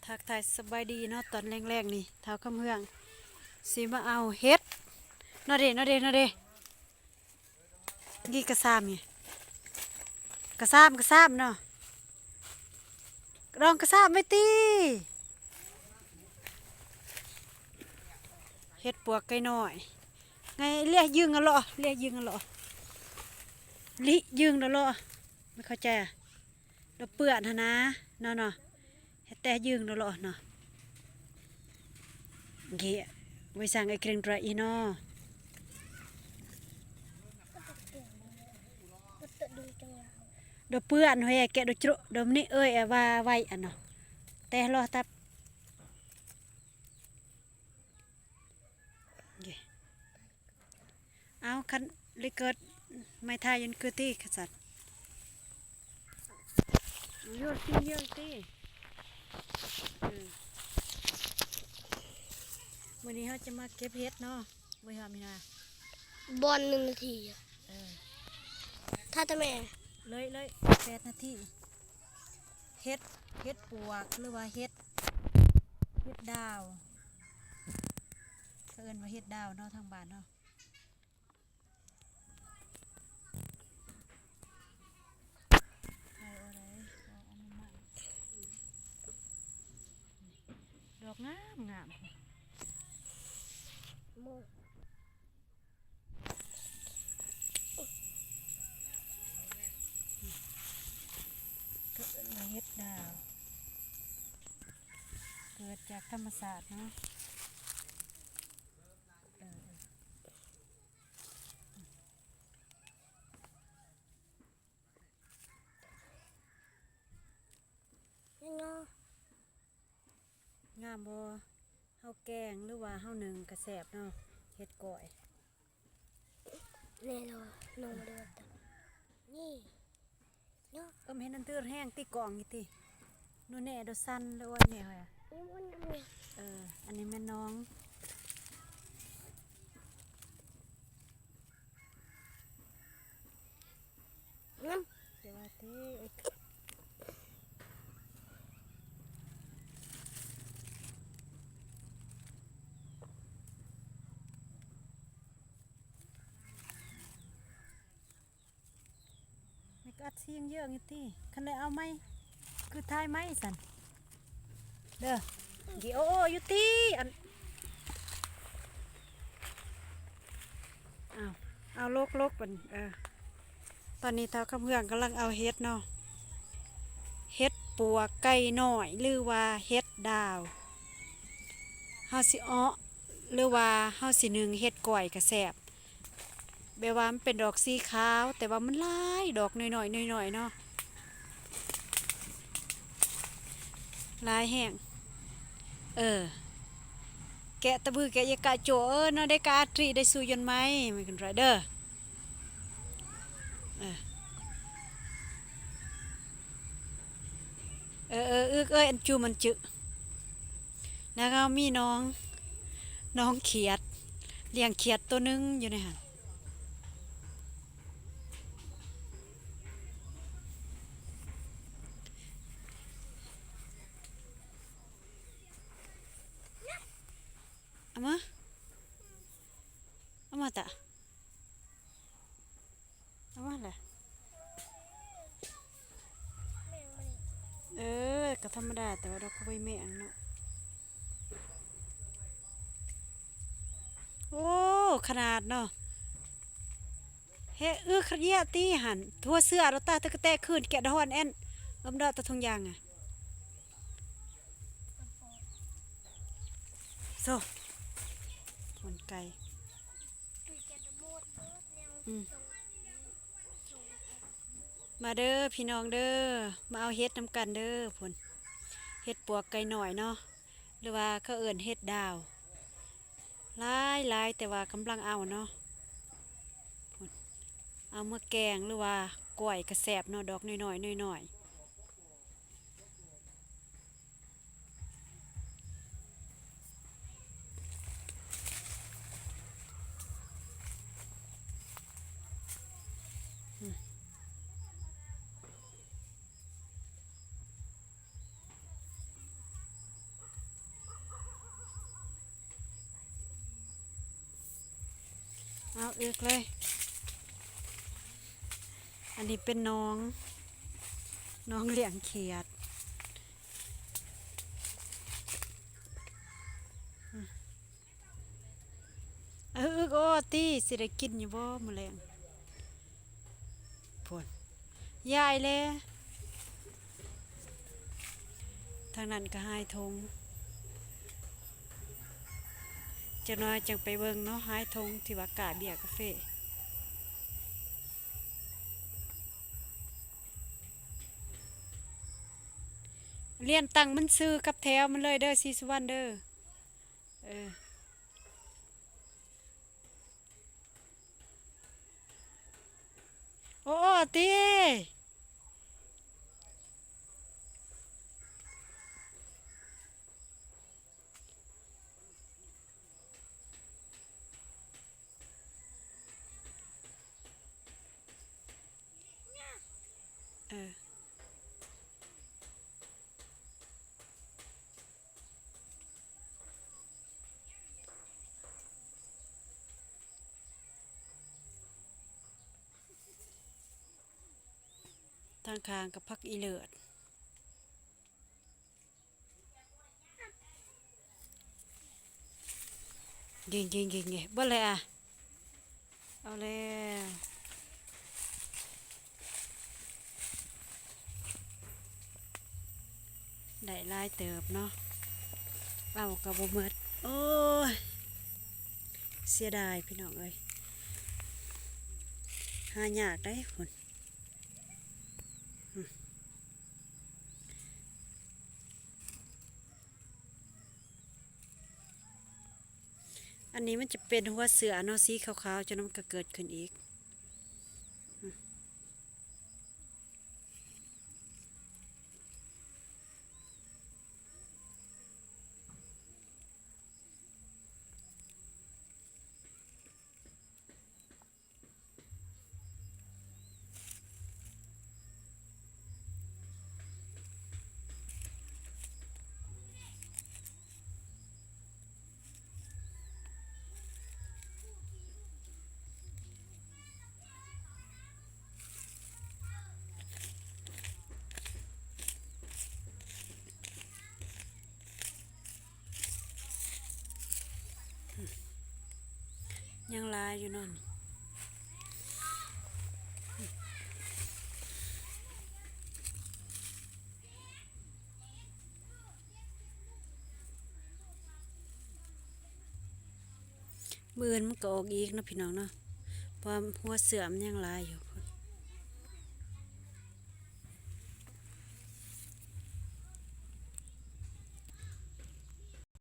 ທັກທາຍສະບາຍດີເນາະ ຕອນແລງໆນີ້ ທ້າວຄຳເຮືອງຊິມາເອົາເຫັດເນາະເດ້ ເນາະເດ້ ເນາະເດ້. ນີ້ກະຊາມນີ້ ກະຊາມ ກະຊາມເນາະ ລອງກະຊາມໄວ້ຕິ. ເຫັດປວກໄກ່ນ້ອຍ ໄງ ເລຍຢືງເອົາເລາະ ເລຍຢືງເອົາເລາະ ລິຢືງເອົາເລາະ ບໍ່ເຂົ້າໃຈອະ. ດອກເປື້ອນຫັ້ນນະ ເນາະ ເນາະ ເຮັດແຕ່ຢືງໂດເລາະເນາະ. ເກະ ໄວ້ສັ່ງໄອ້ເກຣັງດຣາອີເນາະ ດອກເປື້ອນເຮີຍ ແກະດອກຈຣະ ດອກນີ້ເອີຍ ວ່າໄວ້ອັນເນາະ ແຕ່ເລາະຕັບ. ເອົາ ຄັນລິເກີດໄມ້ທາຍຍົນຄືຕິຂະສັດ ໂຍນຕິ ໂຍນຕິ. ເອີ ມື້ນີ້ເຮົາຈະມາເກັບເຫັດເນາະ ບໍ່ຍອມມີນາ ບ່ອນໜຶ່ງນາທີອະ ເອີ ຖ້າແຕ່ແມ່ ເລີຍ ເລີຍ ແປດນາທີ. ເຫັດ ເຫັດປວກ ຫຼືວ່າເຫັດ ເຫັດດາວ ເຂົາເອີ້ນວ່າເຫັດດາວເນາະ ທາງບ້ານເຮົາ. ດອກງາມໆ ເຂົາເອີ້ນວ່າເຫັດດາວ ເກີດຈາກທຳມະຊາດເນາະ. ເອີ ງາມບໍ່? ເຮົາແກງ ຫຼືວ່າເຮົາໜຶ້ງກະແຊບເນາະ ເຫັດກ້ອຍ. ແນ່ນອນ ນ້ອງບໍ່ໄດ້ວ່າຕັດ ນີ້ເນາະ. ເອີ ເຫັນອັນເຕີແຮງຕິ ກ້ອງນີ້ຕິ ໂນແນ່ ໂດຊັນ ຫຼືວ່າແນ່ ເອີ ອັນນີ້ແມ່ນນ້ອງ ງາມ ແຕ່ວ່າຕິ ແມ່ກະອັດສຽງເຢີ້ງຢູ່ຕິ ຄັນໄດ້ເອົາໄມ້ ຄືຖ່າຍໄມ້ຊັ້ນ ເດີ ວິດີໂອຢູ່ຕິ ອັນ ເອົາ ເອົາ ຫຼົກໆ ບັດນີ້ ເອີ ຕອນນີ້ທ້າວຄຳເຮືອງກຳລັງເອົາເຫັດເນາະ ເຫັດປວກໄກ່ນ້ອຍ ຫຼືວ່າເຫັດດາວ ເຮົາຊິເອາະ ຫຼືວ່າເຮົາຊິໜຶ້ງເຫັດກ້ອຍກະແຊບ. ແບບວ່າມັນເປັນດອກສີຂາວ ແຕ່ວ່າມັນຫຼາຍ ດອກນ້ອຍໆ ນ້ອຍໆ ເນາະ ຫຼາຍແຮງ ເອີ ແກະຕະບື ແກະຢາກະໂຈ ເອີ ເນາະ ໄດ້ກະອາດຣີ ໄດ້ສູ່ຍົນໄມ້ ມັນຂຶ້ນໄດ້ເດີ ເອີ ເອີ ອຶກເອີຍ ອັນຈູມັນຈຶ ແລ້ວກໍມີນ້ອງ ນ້ອງຂຽດ ລ້ຽງຂຽດໂຕໜຶ່ງຢູ່ໃນຫັ້ນ ເອົາມາ ເອົາມາຕະ. ເອົາມາແຫຼະ ເອີ ກໍທຳມະດາ ແຕ່ວ່າດອກກະບວຍແມງເນາະ ໂອ້ ຂະໜາດເນາະ ເຮັດອຶກຂະເຢຍຕິຫັ້ນ ຫົວເສືອ ດອກຕາ ຕະກະແຕ ຄືນ ແກະດອກຮອນແອນ ເອີ້ມດອກຕາທຸງຢາງອະ. ໂຊ ມັນໄກ່ ອືມ ມາເດີພີ່ນ້ອງເດີ ມາເອົາເຫັດນຳກັນເດີ ພຸ້ນ ເຫັດປວກໄກ່ນ້ອຍເນາະ ຫຼືວ່າເຂົາເອີ້ນເຫັດດາວ ຫຼາຍໆ ແຕ່ວ່າກຳລັງເອົາເນາະ ພຸ້ນ ເອົາມາແກງ ຫຼືວ່າກ້ອຍກະແຊບເນາະ ດອກນ້ອຍໆ ນ້ອຍໆ. ອືມ. ເອົາອຶກເລີຍ. ອັນນີ້ເປັນໜອງ ໜອງລ້ຽງຂຽດ. ອາ ອຶກ ໂອ້ ຕິ ຊິໄດ້ກິນຢູ່ບໍ່ມື້ແລງ? ພຸ້ນ ຢາຍແລະ. ທາງນັ້ນກໍຫາຍຖົງ. ຈັກໜ້ອຍຈັ່ງໄປເບິ່ງເນາະ ຫາຍຖົງທີ່ວ່າກ້າເບ້ຍກາເຟ. ລຽນຕັ້ງມັນຊື່ກັບແຖວມັນເລີຍເດີ ສີສຸວັນເດີ. ເອີ ໂອ້ ໂອ້ ຕິ. ເອີ ທາງຂ້າງກໍຜັກອີເລີດ. ຍິງໆໆໆ ເບິດເລີຍອະ. ເອົາແລ້ວ ໄດ້ຫຼາຍເຕີບເນາະ ເອົາກໍບໍ່ໝົດ. ໂອ້ຍ ເສຍດາຍພີ່ນ້ອງເອີຍ ຫາຍາກເດ້ພຸ້ນ. ອັນນີ້ມັນຈະເປັນຫົວເສື້ອເນາະ ສີຂາວໆ ຈັ່ງນັ້ນມັນກໍເກີດຂຶ້ນອີກ. ຍັງຫຼາຍຢູ່ເນາະ. ມື້ອື່ນມັນກໍອອກອີກເນາະພີ່ນ້ອງເນາະ ເພາະວ່າຫົວເສື້ອມັນຍັງຫຼາຍຢູ່ພຸ້ນ.